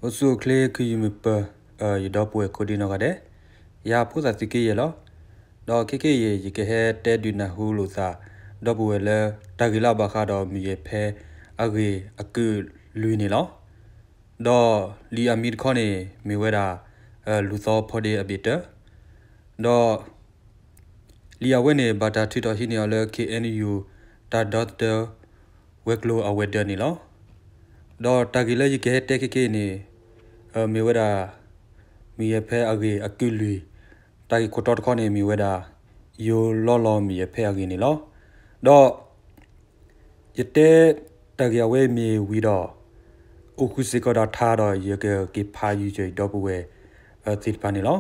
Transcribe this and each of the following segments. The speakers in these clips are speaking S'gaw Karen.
အိၣ်ဆူၣ်အိၣ်ချ့ ခုယုၢ်မုၢ်ပၢၤ, ယဒီပုၢ်ဝဲၢ်ကိးဒံနီၢ်ဂၤဒဲး, ယဖိသၣ်သုးက့ယဲၢ်လီၤ. ဒီးခဲကနံၣ်အံၤ ယကဟဲတဲဒုးနၢ်ဟူလိာ်သး ဒီပုၢ်ဝဲၢ်လၢ တၢ်ဂ့ၢ်လၢအဘၣ်ဃးဒီးမုၢ်ယဲၢ်ဖဲအဂ့ၢ်အကုၢ်လွံၢ်န့ၣ်လီၤ. ဒီးလံာ်အမံၤတခီန့ၣ် မ့ၢ်ဝဲဒၣ် လူၤသီဖီဒ့အဘ့ၣ်တၢ, ဒီး လံာ်အဝဲန့ၣ် ဘၣ်တၢ်ထုးထီၣ်ဟံးန့ၢ်အီၤလၢ ခ့ၣ်အဲၣ်ယူၣ် တၢ်ဒီသဒၢဝဲၤကျိၤအဝဲၤဒၢးန့ၣ်လီၤ. ဒီးတၢ်ဂ့ၢ်လၢယကဟဲတဲခဲကနံၣ်အံၤန့ၣ် မ့ၢ်ဝဲဒၣ် မုၢ်ယဲၢ်ဖဲအဂ့ၢ်အကုၢ်လွံၢ်, တၢ်ဂ့ၢ်ခိၣ်တီတခီန့ၣ် မ့ၢ်ဝဲဒၣ် ယိၤလီလီၤမုၢ်ယဲၢ်ဖဲအဂ့ၢ်န့ၣ်လီၤ. ဒီး ယတဲတၢ်ဂ့ၢ်အဝဲမ့ၢ်ဝံၤဒီး အိၣ်ဃုာ်စ့ၢ်ကီးဒီးထါဒီး ယကက့ၤဖးယုၢ်ကီးယဒီပုၢ်ဝဲၢ်သ့ၣ်တဖၣ်န့ၣ်လီၤ.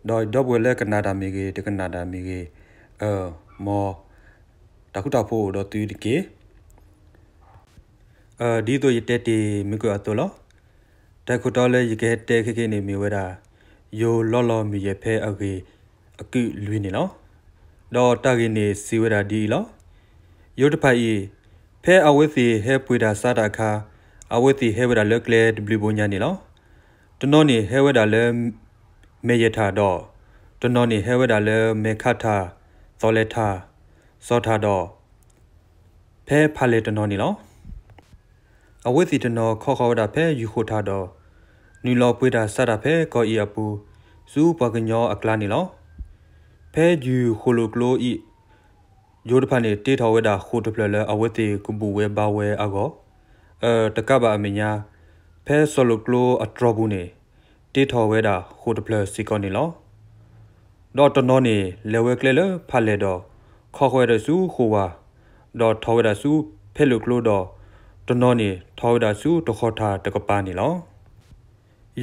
ဒီးယဒီပုၢ်ဝဲၢ်လၢကနၣ်တၢ်မ့ၢ်ဂ့ၤ တကနၣ်တၢ်မ့ၢ်ဂ့ၤ, မ်တၢ်ဃူတၢ်ဖိးအိၣ်ဒီးသုတက့ၢ်. ဒ်သိးယတဲတ့ၢ်မုၢ်ကၢၢ်အသိးလီၤ. တၢ်ခိၣ်တီလၢယကဟဲတဲခဲကနံၣ်အံၤန့ၣ် မ့ၢ်ဝဲဒၣ် ယိၤလီလီၤမုၢ်ယဲၢ်ဖဲအဂ့ၢ်အကုၢ်လွံၢ်န့ၣ်လီၤ. ဒီးတၢ်ဂ့ၢ်န့ၣ်စံးဝဲဒၣ်ဒ်အံၤလီၤ. ယိၤတဖၣ်အံၤ ဖဲအဝဲသ့ၣ်ဟဲပှ့ၤတၢ်ဆါတၢ်အခါ အဝဲသ့ၣ်ဟဲဝဲဒၣ်လၢကျဲတဘျုးဘိညါန့ၣ်လီၤ. တနီၤန့ၣ်ဟဲဝဲဒၣ်လၢ မဲာ်ယဲၢ်ထၣ်ဒီး တနီၤန့ၣ်ဟဲဝဲဒၣ်လၢမဲာ်ခးထၣ်, သီလဲၤထၣ်, စီၤထၣ်ဒီး ဖဲဖးလဲၢ်တနီၤန့ၣ်လီၤ. အဝဲသ့ၣ်တနီၤခီဃီၤဝဲဒၣ်ဖဲယုၢ်ဃိၣ်ထၣ်ဒီး နုာ်လီၤပှ့ၤတၢ်ဆါတၢ်ဖဲကီၢ်အံၤအပူၤ ဆူပှၤကညီအကျါန့ၣ်လီၤ. ဖဲယုၢ်ဃိၣ်လိာ်ကျိအံၤ ယိၤတဖၣ်န့ၣ် တ့ထီၣ်ဝဲဒၣ်ဃိၣ်တဖျၢၣ်လၢအဝဲသ့ၣ်ကဘူၣ်ဝဲဘါဝဲအဂီၢ်, တကးဘၣ်အမဲာ်ညါ ဖဲစီၤလိာ်ကျိအတြီၤပူၤန့ၣ် တ့ထီၣ်ဝဲဒၣ်ဃိၣ်တဖျၢၣ်စ့ၢ်ကီးန့ၣ်လီၤ. ဒီးတနီၤန့ၣ် လဲၤဝဲကျဲလၢဖးလဲၢ်ဒီး ခီဃီၤဝဲဒၣ်ဆူဃိၣ်ဝါ, ဒီးထီၣ်ဝဲဒၣ်ဆူဖဲလိာ်ကျိဒီး တနီၤန့ၣ် ထီၣ်ဝဲဒၣ်ဆူတဃီၣ်ထၣ်တကပၤန့ၣ်လီၤ.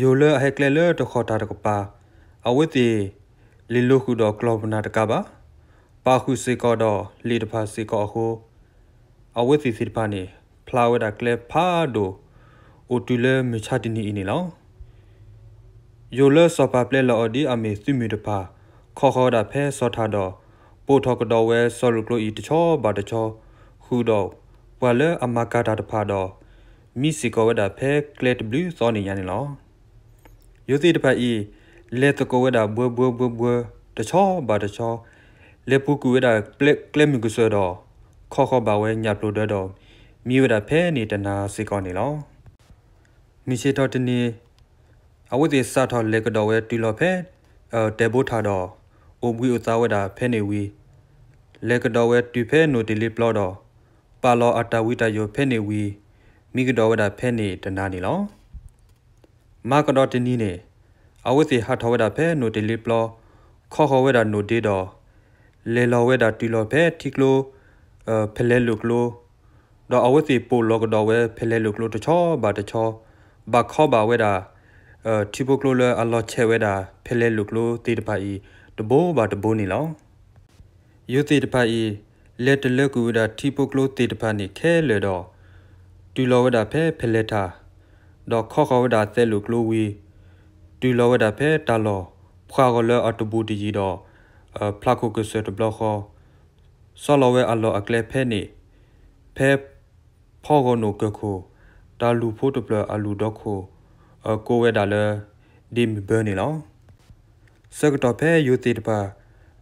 ယိၤလၢအဟဲကျဲလၢတဃီၣ်ထၣ်တကပၤ အဝဲသ့ၣ် လ့ၣ်လိာ်ဃုာ်ဒီးကျီၢ်ပနၢ်တကးဘၣ်, ပာ်ဃုာ်စ့ၢ်ကီးဒီးလ့ၣ်တဖၣ်စ့ၢ်ကီးအဃိ အဝဲသ့ၣ်သ့ၣ်တဖၣ်န့ၣ် ဖျါဝဲဒၣ်ကျဲဖးဒိၣ် အိၣ်တုၤလၢမုၢ်ဆါတနံၤအံၤန့ၣ်လီၤ. ယိၤလၢစီၤပၤပျဲလီၤအီၤဒ်အမ့ၢ်သုးမုၢ်တဖၣ် ခီဃီၤဝဲဒၣ်ဖဲစီၤထၣ်ဒီး ပိာ်ထီၣ်ကဒီးဝဲစီၤလိာ်ကျိအံၤတဆီဘၣ်တဆီ ဃုာ်ဒီးပှၤလၢအမၤကၤတၢ်တဖၣ်ဒီး မံစ့ၢ်ကီးဝဲဒၣ်ဖဲကျဲတဘျုးသီန့ၣ်ညါန့ၣ်လီၤ. ယိၤသ့ၣ်တဖၣ်အံၤ လဲၤသကိးဝဲဒၣ်ဘှၢဘှၢဘှၢဘှၢ တဆီဘၣ်တဆီ, လဲၤပူၤကွံာ်ဝဲဒၣ်ကျဲမုၢ်ကစၢၢ်ဒီး ခီဃီၤဘၣ်ဝဲညၣ်ပျိၢ်ဒၢဒီး မံဝဲဒၣ်ဖဲန့ၣ်တနၤစ့ၢ်ကီးန့ၣ်လီၤ. မုၢ်ဆ့ၣ်ထီၣ်တနံၤ အဝဲသ့ၣ်စးထီၣ်လဲၤကဒီးဝဲတုၤလီၤဖဲ တဲဘိထၣ်ဒီး အိၣ်ဘှံးအိၣ်သါဝဲဒၣ်ဖဲန့ၣ်ဝံၤ, လဲၤကဒီးဝဲတုၤဖဲနိၣ်တ့ၢ်လ့ပျီဒီး ပာ်လီၤအတၢ်ဝံတၢ်ယိာ်ဖဲန့ၣ်ဝံၤ, မံကဒီးဝဲဒၣ်ဖဲန့ၣ်တနၤန့ၣ်လီၤ. မၤကဒီးတနံၤန့ၣ် အဝဲသ့ၣ်ဟးထီၣ်ဝဲဒၣ်ဖဲနိၣ်တ့ၢ်လ့ပျီ, ခီဃီၤဝဲဒၣ်နိၣ်ဒ့ဒီး လဲၤလီၤဝဲဒၣ်တုၤလီၤဖဲထံကျိ ဖဲလဲလိာ်ကျိ, ဒီးအဝဲသ့ၣ်ပိာ်လီၤကဒီးဝဲဖဲလဲလိာ်ကျိတဆီဘၣ်တဆီ, ဘၣ်ခီဘၣ်ဝဲဒၣ် ထံဖိကျိလၢအလီၤဆဲးဝဲဒၣ်ဖဲလဲလိာ်ကျိသ့ၣ်တဖၣ်အံၤ တဘိဘၣ်တဘိန့ၣ်လီၤ. ယိၤသ့ၣ်တဖၣ်အံၤ လဲၤတလၢကွံာ်ဝဲဒၣ်ထံဖိကျိသ့ၣ်တဖၣ်န့ၣ်ခဲလၢာ်ဒီး တုၤလီၤဝဲဒၣ်ဖဲဖဲလဲထၣ်, ဒီးခီဃီၤဝဲဒၣ်သဲလိာ်ကျိဝံၤ, တုၤလီၤဝဲဒၣ်ဖဲတၢ်လီၢ်ဖှါဂီၤလၢအတဘူးတယံၤဒီး ဖျါခိၣ်ကစၢၢ်တဘျီဃီ, ဆီလီၤဝဲအလီၢ်အကျဲဖဲန့ၣ်, ဖဲဖီဂီၤနိၣ်ကၢၢ်ခိၣ် တၢ်လူၢ်ဖိတဖျၢၣ်အလူၢ်ဒီခိၣ် ကိးဝဲဒၣ်လၢ ဒ့မုၢ်ဘၢန့ၣ်လီၤ. ဆၢကတီၢ်ဖဲယိၤသ့ၣ်တဖၣ်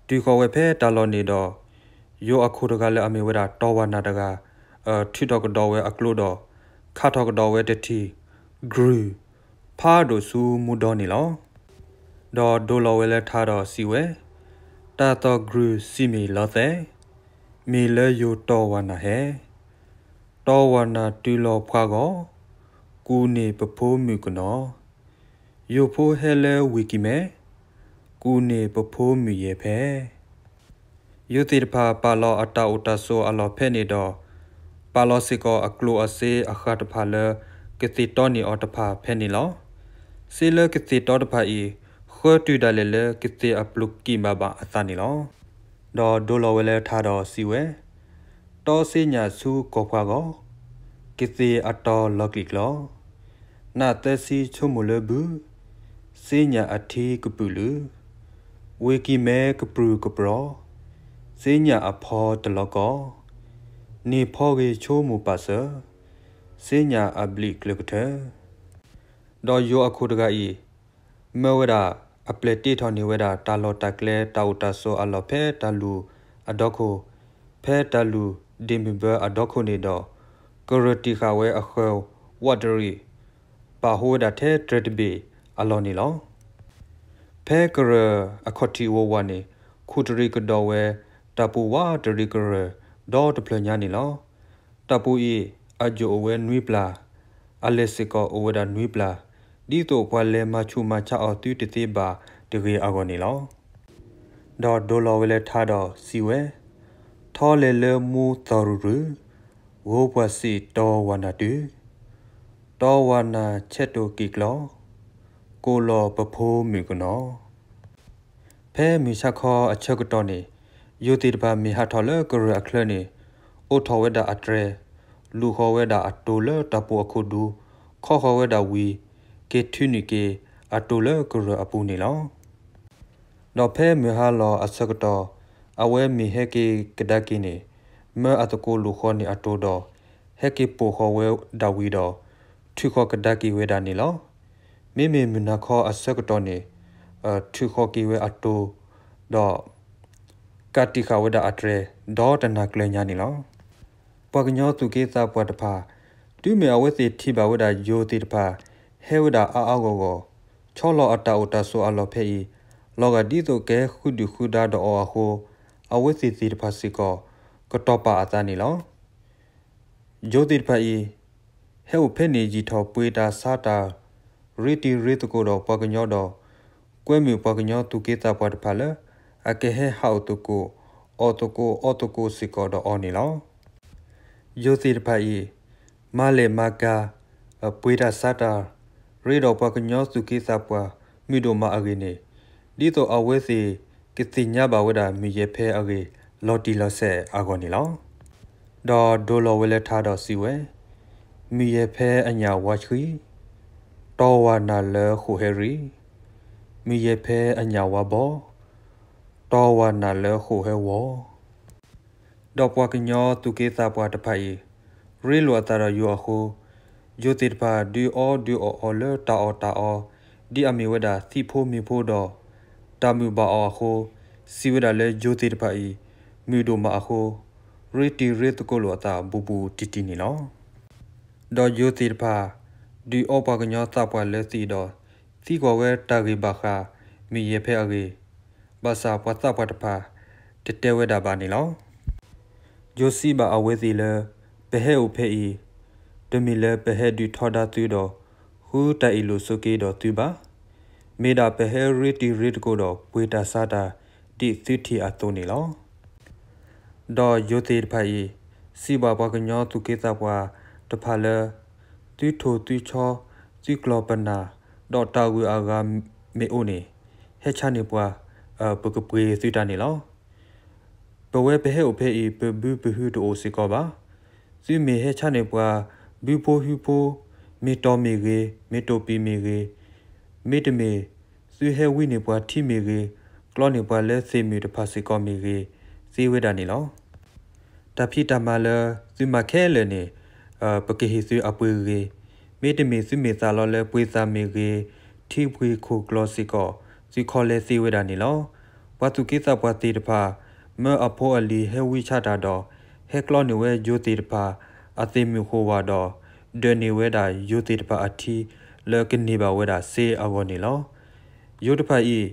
တုၤဃီၤဝဲဖဲတၢ်လီၢ်န့ၣ်ဒီး ယိၤအခိၣ်တဂၤလၢအမ့ၢ်ဝဲဒၣ်တီၢ်ဝၤနၢ်တဂၤ ထုးထီၣ်ကဒီးဝဲအကျိဒီး ခးထီၣ်ကဒီးဝဲတထံၣ် ကြုၢ် ဖးဒိၣ်ဆူမူဒီန့ၣ်လီၤ. ဒီးဒိလီၤဝဲလၢထါဒီးစံးဝဲ, တၢ်သီၣ်ကြုၢ်စံးမ့ၢ်လီၤသဲး, မ့ၢ်လၢယိၤတီၢ်ဝၤနၢ်ဟဲ, တီၢ်ဝၤနၢ်တုၤလီၤဖှါဂီၤ, ကူၣ်န့ၢ်ပဖိမုၣ်ကနီၤ, ယိၤဖိဟဲလၢဝ့ၢ်ကံၢ်မဲ, ကူၣ်န့ၢ်ပဖိမုၣ်ယဲၢ်ဖဲ ယိၤသ့ၣ်တဖၣ်ပာ်လီၤအတၢ်အိၣ်တၢ်ဆိးအလီၢ်ဖဲန့ၣ်ဒီး ပာ်လီၤစ့ၢ်ကီးအကျိၣ်အစ့အဃၢ်တဖၣ်လၢ ကသ့ၣ်တီန့ၢ်အီၤတဖၣ်ဖဲန့ၣ်လီၤ. စ့လၢကသ့ၣ်တီတဖၣ်အံၤ ဃၢတုၤဒၣ်လဲာ်လၢကသ့ၣ်အပျိၢ်ကံၢ်ဘၣ်ဘၣ်အသးန့ၣ်လီၤ. ဒီးဒိလီၤဝဲလၢထါဒီးစံးဝဲ, တီစ့ညၣ်ဆူကီၢ်ဖှါဂီၤ, ကသ့ၣ်အတီၤလီၤကျံၣ်ကျီၤ, နးသၢဆံဆိကမိၣ်လၢဘု, စ့ညၣ်အထံကပုာ်လုာ်, ဝ့ၢ်ကံၢ်မဲကပြုၢ်ကပြီၤ, စ့ညၣ်အဖီတလီၤကီၤ, န့ၢ်ဖီဂ့ၤဆိကမိၣ်ပာ်စၢၤ, စ့ညၣ်အဘျံးကျၢၤကထၢ ဒီးယိၤအခိၣ်တဂၤအံၤ မၢဝဲဒၣ်အပျဲၢ်တ့ထီၣ်န့ၢ်ဝဲဒၣ်တၢ်လီၢ်တၢ်ကျဲတၢ်အိၣ်တၢ်ဆိးအလီၢ်ဖဲတၢ်လူၢ်အဒီခိၣ်, ဖဲတၢ်လူၢ်ဒ့ၣ်မုၢ်ဘၢအဒီခိၣ်န့ၣ်ဒီး ကရၢၢ်တံၢ်ဃာ်ဝဲအဃၢၤဝးတရံး ပာ်ဟူဝဲဒၣ်ထဲတြဲၤတဘ့ၣ်အလီၢ်န့ၣ်လီၤ. ဖဲကရၢၢ်အခီၣ်ထံးဝးဝးန့ၣ် ခူၣ်တရံးကဒီးဝဲ တၢ်ပူၤဝးတရံးကရၢၢ် ဒီတဖျၢၣ်ညါန့ၣ်လီၤ. တၢ်ပူၤအံၤ အယိာ်အိၣ်ဝဲနွံပျၢ်, အလဲၢ်စ့ၢ်ကီးအိၣ်ဝဲဒၣ်နွံပျၢ်, ဒ်သိးပှၤလဲၤမၤဆူးမၤဆါအီၤသုတသ့ဘၣ်တဂ့ၤအဂီၢ်န့ၣ်လီၤ. ဒီးဒိလီၤဝဲလၢထါဒီးစံးဝဲ, ထီလဲၤလၢမူသီၣ်ရူၤရူၤ, ဂိၤပှၤစံးတီဝၤနၢ်တုၤ, တီဝၤနၢ်ဆဲးတိာ်က့ၤကျီ, ကိးလီၤပဖိမုၣ်ကနီၤ. ဖဲမုၢ်ဆါခီအဆၢကတီၢ်န့ၣ် ယိၤသ့ၣ်တဖၣ်မ့ၢ်ဟးထီၣ်လၢကရၢၢ်အချၢန့ၣ် အိးထီၣ်ဝဲဒၣ်အတြဲၤ, လူၢ်ဃီၤဝဲဒၣ်အတိၤလၢတၢ်ပူၤအခိၣ်ဒူ, ခီဃီၤဝဲဒၣ်ဝံၤ, က့ၤထုးနုာ်က့ၤအတိၤလၢကရၢၢ်အပူၤန့ၣ်လီၤ. ဒီးဖဲမုၢ်ဟါလီၤအဆၢကတီၢ် အဝဲမ့ၢ်ဟဲက့ၤကဒါက့ၤန့ၣ် မၢအသကိးလူၢ်ဃီၤန့ၢ်အတိၤဒီး ဟဲက့ၤပိာ်ဃီၤဝဲဒၣ်ဝံၤဒီး ထုးဃီၤကဒါက့ၤဝဲဒၣ်န့ၣ်လီၤ. မ့မ့ၢ်မုၢ်နၤခီအဆၢကတီၢ်န့ၣ် ထုးဃီၤက့ၤဝဲအတိၤ ဒီး ကးတံာ်ဃာ်ဝဲဒၣ်အတြဲၤ ဒီတနၤကျၢၤညါန့ၣ်လီၤ. ပှၤကညီသူၣ်က့သးပှၢ်တဖၣ် တုၤမ့ၢ်အဝဲသ့ၣ်ထံၣ်ဘၣ်ဝဲဒၣ်ယိၤသ့ၣ်တဖၣ် ဟဲဝဲဒၣ်အါအါဂီၢ်ဂီၢ် ဆီလီၤအတၢ်အိၣ်တၢ်ဆိးအလီၢ်ဖဲအံၤ လီၤဂာ်ဒ်သိးကဟဲဃုဒုၣ်ဃုဒါဒီးအီၤအဃိ အဝဲသ့ၣ်သ့ၣ်တဖၣ်စ့ၢ်ကီး ကတီၤပာ်အသးန့ၣ်လီၤ. ယိၤသ့ၣ်တဖၣ်အံၤ ဟဲအိၣ်ဖဲန့ၣ်ယံာ်ထီၣ်ပှ့ၤတၢ်ဆါတၢ် ရ့တံၤရ့သကိးဒီးပှၤကညီဒီး ကွဲမုာ်ပှၤကညီသူၣ်က့သးပှၢ်တဖၣ်လၢ အကဟဲဟးအိၣ်သကိး အီၣ်သကိးအီသကိးစ့ၢ်ကီးဒီးအီၤန့ၣ်လီၤ. ယိၤသ့ၣ်တဖၣ်အံၤ မၤလဲၢ်မၤကၤ ပှ့ၤတၢ်ဆါတၢ် ရ့ဒီးပှၤကညီသူၣ်က့သးပှၢ် မုၢ်ဒိၣ်မးအဂ့ၢ်န့ၣ် ဒ်သိးအဝဲသ့ၣ်ကသ့ၣ်ညါဘၣ်ဝဲဒၣ်မုၢ်ယဲၢ်ဖဲအဂ့ၢ် လီၤတံၢ်လီၤဆဲးအဂီၢ်န့ၣ်လီၤ. ဒီးဒိလီၤဝဲလၢထါဒီးစံးဝဲ, မုၢ်ယဲၢ်ဖဲအညၣ်ဝါဆှံ, တီဝၤနၢ်လၢဃိာ်ဟဲရံ, မုၢ်ယဲၢ်ဖဲအညၣ်ဝါဘီ, တီဝၤနၢ်လၢဃိာ်ဟဲဝီၤ ဒီးပှၤကညီသူၣ်က့သးပှၢ်တဖၣ်အံၤ ရ့လိာ်အသးဒီးယိၤအဃိ, ယိၤသ့ၣ်တဖၣ်ဒုးအီဒုးအီၣ်အီၤလၢတၢ်အီၣ်တၢ်အီ, ဒ်အမ့ၢ်ဝဲဒၣ်သံၣ်ဖိမ့ၢ်ဖိဒီး တၢ်မုာ်ဘၣ်အီၤအဃိ, စံးဝဲဒၣ်လၢယိၤသ့ၣ်တဖၣ်အံၤ မုာ်ဒိၣ်မးအဃိ, ရ့တံၤရ့သကိးလိာ်အသးဘူးဘူးတံၢ်တံၢ်န့ၣ်လီၤ. ဒီးယိၤသ့ၣ်တဖၣ် ဒုးအီပှၤကညီသးပှၢ်လၢသံးဒီး သံကွၢ်ဝဲတၢ်ဂ့ၢ်ဘၣ်ဃး မုၢ်ယဲၢ်ဖဲအဂ့ၢ်, ဘၣ်ဆၣ်ပှၤသးပှၢ်တဖၣ် တတဲဝဲဒၣ်ဘၣ်န့ၣ်လီၤ. ယိၤစံးဘၣ်အဝဲသ့ၣ်လၢ ပဟဲအိၣ်ဖဲအံၤ တမ့ၢ်လၢပဟဲဒုးထီဒါသုဒီး ဃုတၢ်အ့ၣ်လိာ်ဆိးက့ဒီးသုဘၣ်. မ့ၢ်ဒၣ်ပဟဲရ့တံၤရ့သကိးဒီးပှ့ၤတၢ်ဆါတၢ် ဒ်သုထံၣ်အသိးန့ၣ်လီၤ. ဒီးယိၤသ့ၣ်တဖၣ်အံၤ စံးဘၣ်ပှၤကညီသူၣ်က့သးပှၢ်တဖၣ်လၢ သုထိၣ်သုဆီ သုကျီၢ်ပနၢ် ဒီးတၢ်ဂုၤအဂၤမ့ၢ်အိၣ်န့ၣ် ဟဲဆါန့ၢ်ပှၤ ပကပှ့ၤသုတၢ်န့ၣ်လီၤ. ပဝဲပဟဲအိၣ်ဖဲအံၤ ပဘုပဟုတအိၣ်စ့ၢ်ကီးဘၣ်. သုမ့ၢ်ဟဲဆါန့ၢ်ပှၤ ဘုဖိဟုဖိ မ့ၢ်တီၢ်မ့ၢ်ဂ့ၤ မ့ၢ်တိာ်ပံာ်မ့ၢ်ဂ့ၤ, မ့တမ့ၢ် သုဟဲဝံန့ၢ်ပှၤထံမ့ၢ်ဂ့ၤ, ကျီန့ၢ်ပှၤလၢသ့ၣ်မုၣ်တဖၣ်စ့ၢ်ကီးမ့ၢ်ဂ့ၤ, သ့ဝဲဒၣ်န့ၣ်လီၤ. တၢ်ဖံးတၢ်မၤလၢသုမၤခဲလၢာ်န့ၣ် ပကဟ့ၣ်သုအပှ့ၤဂ့ၤ, မ့တမ့ၢ်သုမ့ၢ်သးလီလၢပှ့ၤသၣ်မ့ၢ်ဂ့ၤ, ထံပှ့ၤခိၣ်ကျီစ့ၢ်ကီး သုခီလဲသ့ဝဲဒၣ်န့ၣ်လီၤ. ပှၤသူၣ်က့သးပှၢ်သ့ၣ်တဖၣ် မၢအဖိအလံၤဟဲဝံဆါတၢ်ဒီး ဟဲကျီန့ၢ်ဝဲယိၤသ့ၣ်တဖၣ် အသ့ၣ်မုၣ်ဃိဝၣ်ဒီး ဒၢးန့ၢ်ဝဲဒၣ်ယိၤသ့ၣ်တဖၣ်အထံ လၢကန့ၢ်ဘၣ်ဝဲဒၣ်စ့အဂီၢ်န့ၣ်လီၤ. ယိၤတဖၣ်အံၤ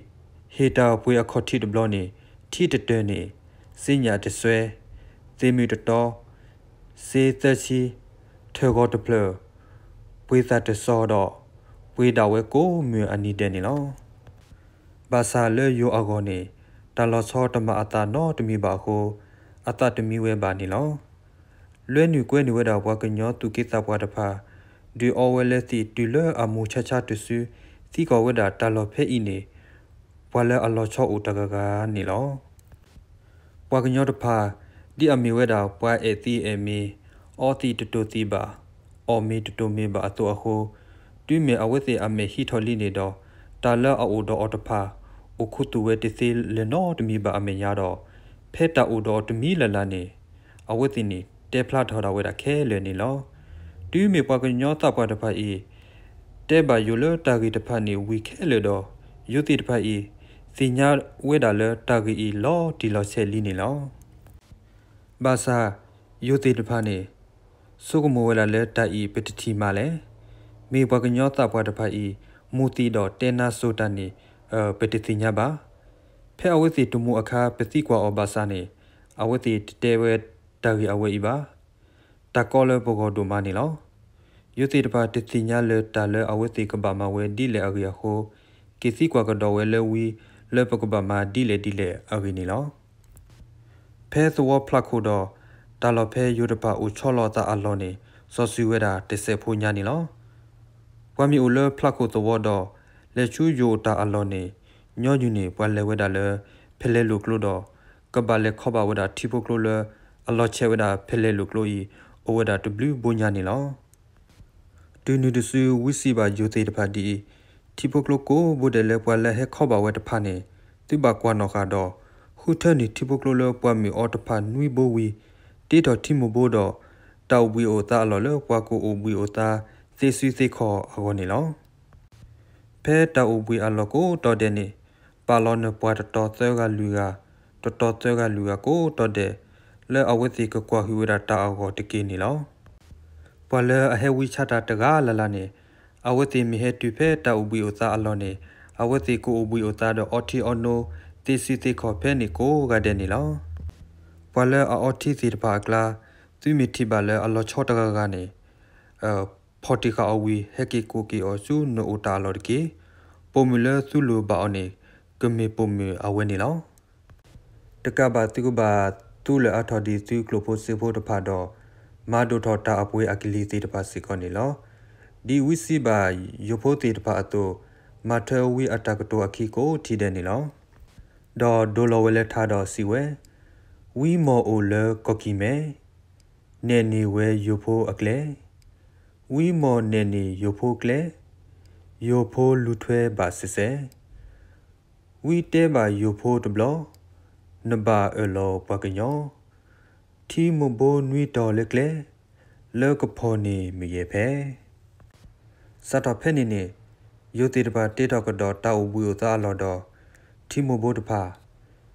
ဟ့ၣ်တၢ်ပှ့ၤအခီၣ်ထံးတဘျီန့ၣ် ထံတတၢၢ်န့ၣ် စ့ညၣ်တစွဲ, သ့ၣ်မုၣ်တတီ, စ့သၢဆံ, ထၢၣ်ဂီၤတဖျၢၣ်, ပှ့ၤသၣ်တစီၤဒီး ပှ့ၤဒၣ်ဝဲကိးမုၢ်အနံၤဒဲးန့ၣ်လီၤ. ဘၣ်ဆၣ်လၢယိၤအဂီၢ်န့ၣ် တၢ်လီၤဆီတမၤအသးနီတမံၤဘၣ်အဃိ အသးတမံဝဲဘၣ်န့ၣ်လီၤ. လွဲနုာ်ကွဲနုာ်ဝဲဒၣ်ပှၤကညီသူၣ်က့သးပှၢ်တဖၣ် ဒုးအီဝဲလၢသံးတုၤလၢအမူဆါဆါတစု သံကွၢ်ဝဲဒၣ်တၢ်လီၢ်ဖဲအံၤန့ၣ် ပှၤလၢအလီၤဆီအိၣ်တဂၤဂၤန့ၣ်လီၤ. ပှၤကညီတဖၣ် ဒ်အမ့ၢ်ဝဲဒၣ်ပှၤအဲၣ်သံးအဲၣ်မ့ၤ, အီသံးတတိၢ်သံးဘၣ်, အီၣ်မ့ၤတတိၢ်မ့ၤဘၣ်အသိးအဃိ, တုၤမ့ၢ်အဝဲသ့ၣ်အမဲာ်ဟံးထီၣ်လံန့ၣ်ဒီး တၢ်လၢအအိၣ်ဒီးအီၤတဖၣ် အိၣ်ခူသူၣ်ဝဲတသ့လၢၤနီတမံၤဘၣ်အမဲာ်ညါဒီး ဖဲတၢ်အိၣ်ဒီးအီၤတမံၤလၢ်လၢ်န့ၣ် အဝဲသ့ၣ်န့ၣ် တဲဖျါထီၣ်ဒၣ်ဝဲဒၣ်ခဲလၢာ်န့ၣ်လီၤ. တုၤမ့ၢ်ပှၤကညီသးပှၢ်တဖၣ်အံၤ တ တဲဘၣ်ယိၤလၢတၢ်ဂ့ၢ်တဖၣ်န့ၣ်ဝံၤခဲလၢာ်ဒီး, ယိၤသ့ၣ်တဖၣ်အံၤ သ့ၣ်ညါဝဲဒၣ်လၢတၢ်ဂ့ၢ်အံၤလီၤတံၢ်လီၤဆဲးလံန့ၣ်လီၤ. ဘၣ်ဆၣ်, ယိၤသ့ၣ်တဖၣ်န့ၣ် ဆိကမိၣ်ဝဲဒၣ်လၢတၢ်အံၤပတထံၣ်မးလဲၣ်. မ့ၢ်ပှၤကညီသးပှၢ်တဖၣ်အံၤ မိၢ်သံးဒီးတဲနါစိၤတၢ်န့ၣ် ပတသ့ၣ်ညါဘၣ်. ဖဲအဝဲသ့ၣ်တမူအခါ ပသံကွၢ်အီၤဘၣ်ဆၣ်န့ၣ်, အဝဲသ့ၣ်တတဲဝဲတၢ်ဂ့ၢ်အဝဲအံၤဘၣ်. တၢ်ကီလၢပဂီၢ်ဒိၣ်မးန့ၣ်လီၤ. ယိၤသ့ၣ်တဖၣ်တသ့ၣ်ညါလၢတၢ်လၢအဝဲသ့ၣ်ကဘၣ်မၤဝဲဒ်လဲၣ်အဂ့ၢ်အဃိ, က့ၤသံကွၢ်ကဒီးဝဲလၢဝံလၢပကဘၣ်မၤဒ်လဲၣ်ဒ်လဲၣ်အဂ့ၢ်န့ၣ်လီၤ. ဖဲသဝီဖျးခိၣ်ဒီး တၢ်လီၢ်ဖဲယိၤတဖၣ်အိၣ်ဆီလီၤအသးအလီၢ်န့ၣ် စီၤစုၤဝဲဒၣ်တစဲးဖိညါန့ၣ်လီၤ. ပှၤမ့ၢ်အိၣ်လၢဖျးခိၣ်သဝီဒီး လဲၤဆူယိၤအတၢ်အလီၢ်န့ၣ် ညီနုၢ်န့ၣ် ပှၤလဲၤဝဲဒၣ်လၢ ဖဲလဲလိာ်ကျိဒီး ကဘၣ်လဲၤခီဘၣ်ဝဲဒၣ်ထံဖိကျိလၢ အလီၤဆဲးဝဲဒၣ်ဖဲလဲလိာ်ကျိအံၤ အိၣ်ဝဲဒၣ်တဘျုးဘိညါန့ၣ်လီၤ. တုၤနုၤတစု ဝံစံးဘၣ်ယိၤသ့ၣ်တဖၣ်ဒ်အံၤ, ထံဖိကျိကိးဘိဒဲးလၢပှၤလၢဟဲခီဘၣ်ဝဲတဖၣ်န့ၣ် သုဘၣ်ကွၢ်နီၣ်ဃာ်ဒီး ဃုထၢန့ၢ်ထံဖိကျိလၢပှၤမ့ၢ်အီၤတဖၣ်နွံဘိဝံၤ တ့ထီၣ်ထံမိၢ်ဘိဒီး တၢ်အိၣ်ဘှံးအိၣ်သါအလီၢ်လၢပှၤကအိၣ်ဘှံးအိၣ်သါသ့စုသ့ခီၣ်အဂီၢ်န့ၣ်လီၤ. ဖဲတၢ်အိၣ်ဘှံးအလီၢ်ကိးတီၤဒဲးန့ၣ် ပာ်လီၤနပှၤတတီၤသၢဂၤလွံၢ်ဂၤ, တတီၤသၢဂၤလွံၢ်ဂၤကိးတီၤဒဲး လၢအဝဲသ့ၣ်ကကွၢ်ဟုၣ်ဝဲဒၣ်တၢ်အဂီၢ်တက့ၢ်န့ၣ်လီၤ. ပှၤလၢအဟဲဝံဆါတၢ်တဂၤလၢ်လၢ်န့ၣ် အဝဲသ့ၣ်မ့ၢ်ဟဲတုၤဖဲတၢ်အိၣ်ဘှံးအိၣ်သါအလီၢ်န့ၣ် အဝဲသ့ၣ်ကအိၣ်ဘှံးအိၣ်သါဒီးအီထံအီနိ သ့စုသ့ခီၣ်ဖဲန့ၣ်ကိးဂၤဒဲးန့ၣ်လီၤ. ပှၤလၢအအီထံသ့ၣ်တဖၣ်အကျါ သုမ့ၢ်ထံၣ်ဘၣ်လၢအလီၤဆီတဂၤဂၤန့ၣ် ဖီၣ်တံၢ်ဃာ်အီၤဝံၤ ဟဲက့ၤကိးက့ၤအီၤဆူနအိၣ်တၢ်အလီၢ်တက့ၢ်. ပိာ်မုၣ်လၢသုလိၣ်ဘၣ်အီၤန့ၣ် ကမ့ၢ်ပိာ်မုၣ်အဝဲန့ၣ်လီၤ. တကးဘၣ်သုကဘၣ်သူလၢၤအါထီၣ်ဒ်သုကျိၣ်ဖိစ့ဖိတဖၣ်ဒီး မၤဒိၣ်ထီၣ်တၢ်အပှ့ၤအကလံၤသ့ၣ်တဖၣ်စ့ၢ်ကီးန့ၣ်လီၤ. ဒ်ဝံစံးဘၣ်ယိၤဖိသ့ၣ်တဖၣ်အသိး, မၤထၢဝံအတၢ်ကတိၤအခံကိးထံၣ်ဒဲးန့ၣ်လီၤ. ဒီးဒိလီၤဝဲလၢထါဒီးစံးဝဲ, ဝံမီၢ်အိၣ်လၢကီၢ်ကံၢ်မဲ, နဲၣ်န့ၢ်ဝဲယိၤဖိအကျဲ, ဝံမီၢ်နဲၣ်န့ၢ်ယိၤဖိကျဲ, ယိၤဖိလူၤထွဲဘၣ်စဲးစဲး, ဝံတဲဘၣ်ယိၤဖိတဘျီ, နဘၣ်အၢၣ်လီၤပှၤကညီ, ထံမိၢ်ဘိနွံတီၤလၢကျဲ, လၢကဖီၣ်န့ၢ်မုၢ်ယဲၢ်ဖဲ စးထီၣ်ဖဲန့ၣ်န့ၣ်, ယိၤသ့ၣ်တဖၣ်တ့ထီၣ်ကဒီးတၢ်အိၣ်ဘှံးအိၣ်သါအလီၢ်ဒီး ထံမိၢ်ဘိတဖၣ်,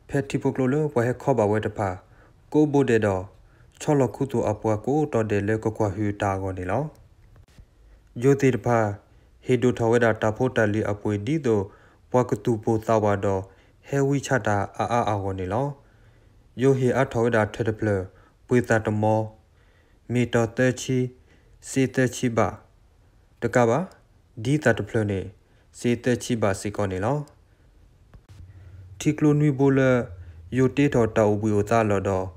ဖဲထံဖိကျိလၢပှၤဟဲခီဘၣ်ဝဲတဖၣ် ကိးဘိဒဲးဒီး ဆီလီၤခူသူၣ်အပှၤကိးတီၤဒဲးလၢကကွၢ်ဟုၣ်တၢ်အဂီၢ်န့ၣ်လီၤ. ယိၤသ့ၣ်တဖၣ် ဟ့ၣ်ဒိၣ်ထီၣ်ဝဲဒၣ်တၢ်ဖိတၢ်လံၤအပှ့ၤဒ်သိး ပှၤကသူၣ်ပိၢ်သးဝးဒီး ဟဲဝံဆါတၢ်အါအါအဂီၢ်န့ၣ်လီၤ. ယိၤဟ့ၣ်အါထီၣ်ဝဲဒၣ်ထၢၣ်တဖျၢၣ် ပှ့ၤသၣ်တမီၤ, မ့ၢ်တီၤသၢဆံ, စ့သၢဆံဘး, တကးဘၣ် ဒ်သၣ်တဖျၢၣ်န့ၣ် စ့သၢဆံဘးစ့ၢ်ကီးန့ၣ်လီၤ. ထံကျိနွံဘိလၢ ယိၤတ့ထီၣ်တၢ်အိၣ်ဘှံးအိၣ်သါအလီၢ်ဒီး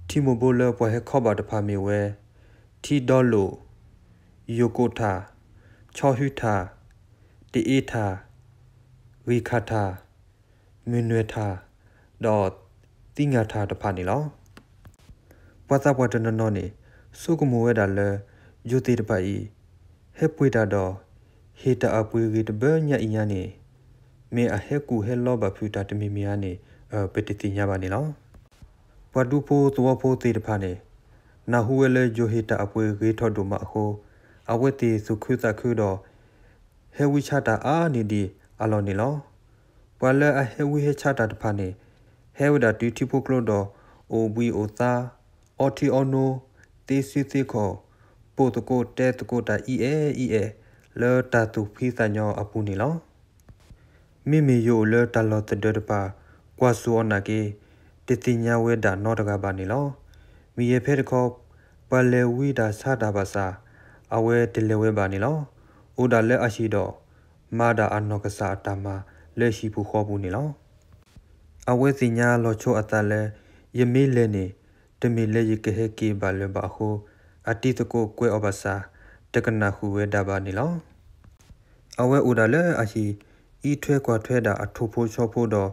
ထံမိၢ်ဘိလၢပှၤဟဲခီဘၣ်တဖၣ်မ့ၢ်ဝဲ ထံဒီလိာ်, ယိၤကိးထၣ်, ဆီဟူထၣ်, တအ့ထၣ်, ဂံၢ်ခးထၣ်, မုၢ်နွဲၢ်ထၣ်, ဒီးသံငၢ်ထၣ်တဖၣ်န့ၣ်လီၤ. ပှၤသးပှၢ်တနီၤနီၤန့ၣ် ဆိကမိၣ်ဝဲဒၣ်လၢ ယိၤသ့ၣ်တဖၣ်အံၤ ဟဲပှ့ၤတၢ်ဒီး ဟ့ၣ်တၢ်အပှ့ၤဂ့ၤတဘၢညါအံၤညါန့ၣ် မ့ၢ်အဟဲကူၣ်ဟဲလီဘၣ်ဖုးတၢ်တမံၤမံၤဧါန့ၣ် ပတသ့ၣ်ညါဘၣ်န့ၣ်လီၤ. ပှၤဒူဖိသဝီဖိသ့ၣ်တဖၣ်န့ၣ် နၢ်ဟူဝဲလၢယိၤဟ့ၣ်တၢ်အပှ့ၤဂ့ၤထီၣ်ဒိၣ်မးအဃိ အဝဲသ့ၣ်သူၣ်ခုသးခုဒီး ဟဲဝံဆါတၢ်အါန့ၢ်ဒံးအလီၢ်န့ၣ်လီၤ. ပှၤလၢအဟဲဝံဟဲဆါတၢ်တဖၣ်န့ၣ် ဟဲဝဲဒၣ်တုၤထံဖိကျိဒီး အိၣ်ဘှံးအိၣ်သါ, အီထံအီနိ, သ့စုသ့ခီၣ်, ပိာ်သကိးတဲသကိးတၢ်အံၤအဲၣ်အံၤအဲၣ် လၢတၢ်သူၣ်ဖှံသးညီအပူၤန့ၣ်လီၤ. မ့မ့ၢ်ယိၤအိၣ်လၢတၢ်လီၢ်သဒၢတဖၣ် ကွၢ်စိအီၤနာ်က့ တသ့ၣ်ညါဝဲဒၣ်နီတဂၤဘၣ်န့ၣ်လီၤ. မုၢ်ယဲၢ်ဖဲတခီ ပှၤလဲၤဝံတၢ်ဆါတၢ်ဘၣ်ဆၣ် အဝဲတလဲၤဝဲဘၣ်န့ၣ်လီၤ. အိၣ်ဒၣ်လၢအဟံၣ်ဒီး မၤဒၣ်အနီၢ်ကစၢ်အတၢ်မၤလၢဟံၣ်ပူၤဃီပူၤန့ၣ်လီၤ. အဝဲသ့ၣ်ညါလီၤဆိအသးလၢ ယမ့ၢ်လဲၤန့ၣ် တမ့ၢ်လၢယကဟဲက့ၤဘၣ်လၢၤဘၣ်အဃိ အတံၤသကိးကွဲးအီၤဘၣ်ဆၣ် တကနၣ်ဃုာ်ဝဲဒၣ်ဘၣ်န့ၣ်လီၤ. အဝဲအိၣ်ဒၣ်လၢအဟံၣ် အံးထွဲကွၢ်ထွဲဒၣ်အထိၣ်ဖိဆီဖိဒီး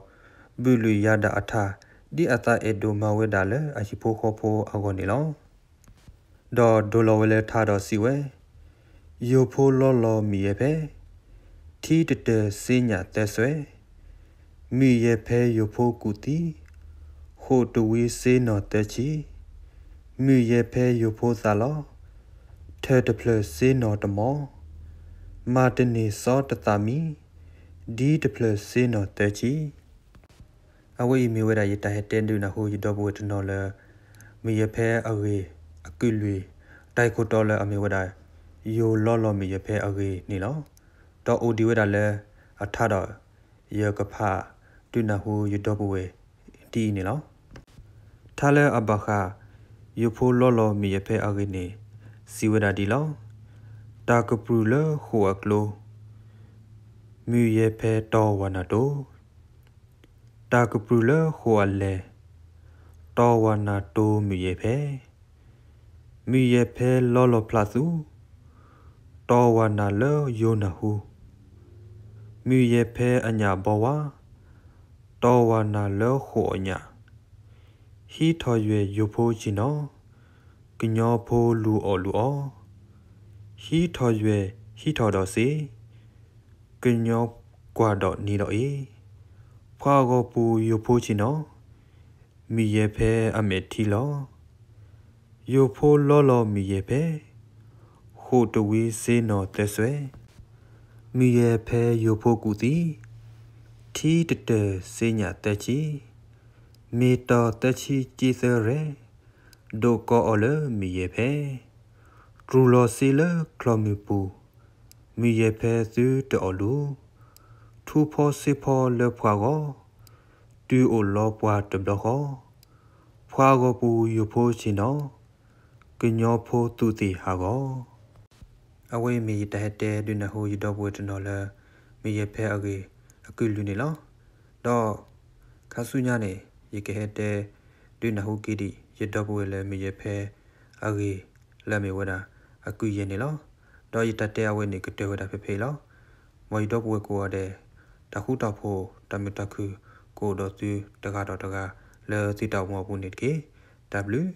ဘုၣ်လုၢ်ယၤဒၣ်အထၢၣ် ဒ်အသးအဲၣ်ဒိးမၤဝဲဒၣ်လၢအဟံၣ်ဖိဃီဖိအဂီၢ်န့ၣ်လီၤ. ဒီးဒိလီၤဝဲလၢထါဒီးစံးဝဲ, ယိၤဖိလီလီၤမုၢ်ယဲၢ်ဖဲ ထံတတၢၢ်စ့ညၣ်သၢစွဲ, မုၢ်ယဲၢ်ဖဲယိၤဖိကူၣ်သံ, ဃိာ်တဝံၤစ့နီၢ်သၢဆံ, မုၢ်ယဲၢ်ဖဲယိၤဖိသးလီ, ထၢၣ်တဖျၢၣ်စ့နီၢ်တမီၤ, မၤတန့ၢ်စီတသးမံ, ဒ်တဖျၢၣ်စ့နီၣ်သၢဆံ. အဝဲအံၤမ့ၢ်ဝဲဒၣ်ယတၢ်ဟဲတဲဒုးနၢ်ဟူယဒီပုၢ်ဝဲၢ်တနီၤလၢ မုၢ်ယဲၢ်ဖဲအဂ့ၢ်အကုၢ်လွံၢ် တၢ်ဂ့ၢ်ခိၣ်တီလၢအမ့ၢ်ဝဲဒၣ် ယိၤလီလီၤမုၢ်ယဲၢ်ဖဲအဂ့ၢ်န့ၣ်လီၤ. ဒီးအိၣ်ဒံးဝဲဒၣ်လၢအထါဒီး ယကဖးဒုးနၢ်ဟူယဒီပုၢ်ဝဲၢ်ဒ်အံၤန့ၣ်လီၤ. ထါလၢအဘၣ်ဃး ယိၤဖိလီလီၤမုၢ်ယဲၢ်ဖဲအဂ့ၢ်န့ၣ် စံးဝဲဒၣ်ဒ်လီၤ. တၢ်ကပြုၢ်လၢဃိာ်အကျိၤ မုၢ်ယဲၢ်ဖဲတီဝၤနၢ်တိၤ, တၢ်ကပြုၢ်လၢဃိာ်အလဲၢ် တီဝၤနၢ်တိၤမုၢ်ယဲၢ်ဖဲ, မုၢ်ယဲၢ်ဖဲလီလီၤဖျးသူ, တီဝၤနၢ်လၢယိၤနၢ်ဟူ, မုၢ်ယဲၢ်ဖဲအညၣ်ဘီဝါ, တီဝၤနၢ်လၢဃိာ်အညၣ်, ဟံးထီၣ်ယွဲၢ်ယိၤဖိဆ့ၣ်နီၤ, ကညီဖိလူၤအီၣ်လူၤအီ, ဟံးထီၣ်ယွဲၢ်ဟံးထီၣ်ဒီးစ့, ကညီကွၢ်ဒီးနံၤဒီးအ့, ဖှၤဂီၤပူၤယိၤဖိဆ့ၣ်နီၤ, မုၢ်ယဲၢ်ဖဲအမဲာ်ထံလီၤ. ယိၤဖိလီလီၤမုၢ်ယဲၢ်ဖဲ, ဃိာ်တဝံၤစ့နီၤသၢစွဲ, မုၢ်ယဲၢ်ဖဲယိၤဖိကူၣ်သံ, ထံတတၢၢ်စ့ညၣ်သၢဆံ, မ့ၢ်တီၤသၢဆံက့သၢရဲၣ်, ဒိးကီအီၤလၢမုၢ်ယဲၢ်ဖဲ, တြူၤလီၤစ့လၢချီၣ်မုၢ်ပူၤ, မုၢ်ယဲၢ်ဖဲသုတအီၣ်လူၤ, ထူဖီစ့ဖီလၢဖှၤဂီၤ, တုၤအိၣ်လီၤပှၤတဘျီဃီ, ဖှၤဂီၤပူၤယိၤဖိဆ့ၣ်နီၤ, ကညီဖိသူးသ့ၣ်ဟးဂီၤ. အဝဲအံၤမ့ၢ်ယတၢ်ဟဲတဲဒုးနၢ်ဟူယဒီပုၢ်ဝဲၢ်တနီၤလၢ မုၢ်ယဲၢ်ဖဲအဂ့ၢ်အကုၢ်လွံၢ်န့ၣ်လီၤ. ဒီးခါဆူညါန့ၣ် ယကဟဲတဲဒုးနၢ်ဟူက့ၤဒံး ယဒီပုၢ်ဝဲၢ်လၢမုၢ်ယဲၢ်ဖဲအဂ့ၢ်လၢအမ့ၢ်ဝဲဒၣ်အကုၢ်ယဲၢ်န့ၣ်လီၤ. ဒီးယတၢ်တဲအဝဲန့ၣ်ကတၢၢ်ဝဲဒၣ်ဖဲဖဲအံၤလီၤ. မ်ယဒီပုၢ်ဝဲၢ်ကိးဂၤဒဲး တၢ်ဃူတၢ်ဖိး တၢ်မုာ်တၢ်ခုၣ် ကအိၣ်ဒီးသုတဂၤဒီးတဂၤ လၢသုတၢ်အိၣ်မူအပူၤန့ၣ်တက့ၢ်. တၢ်ဘျုး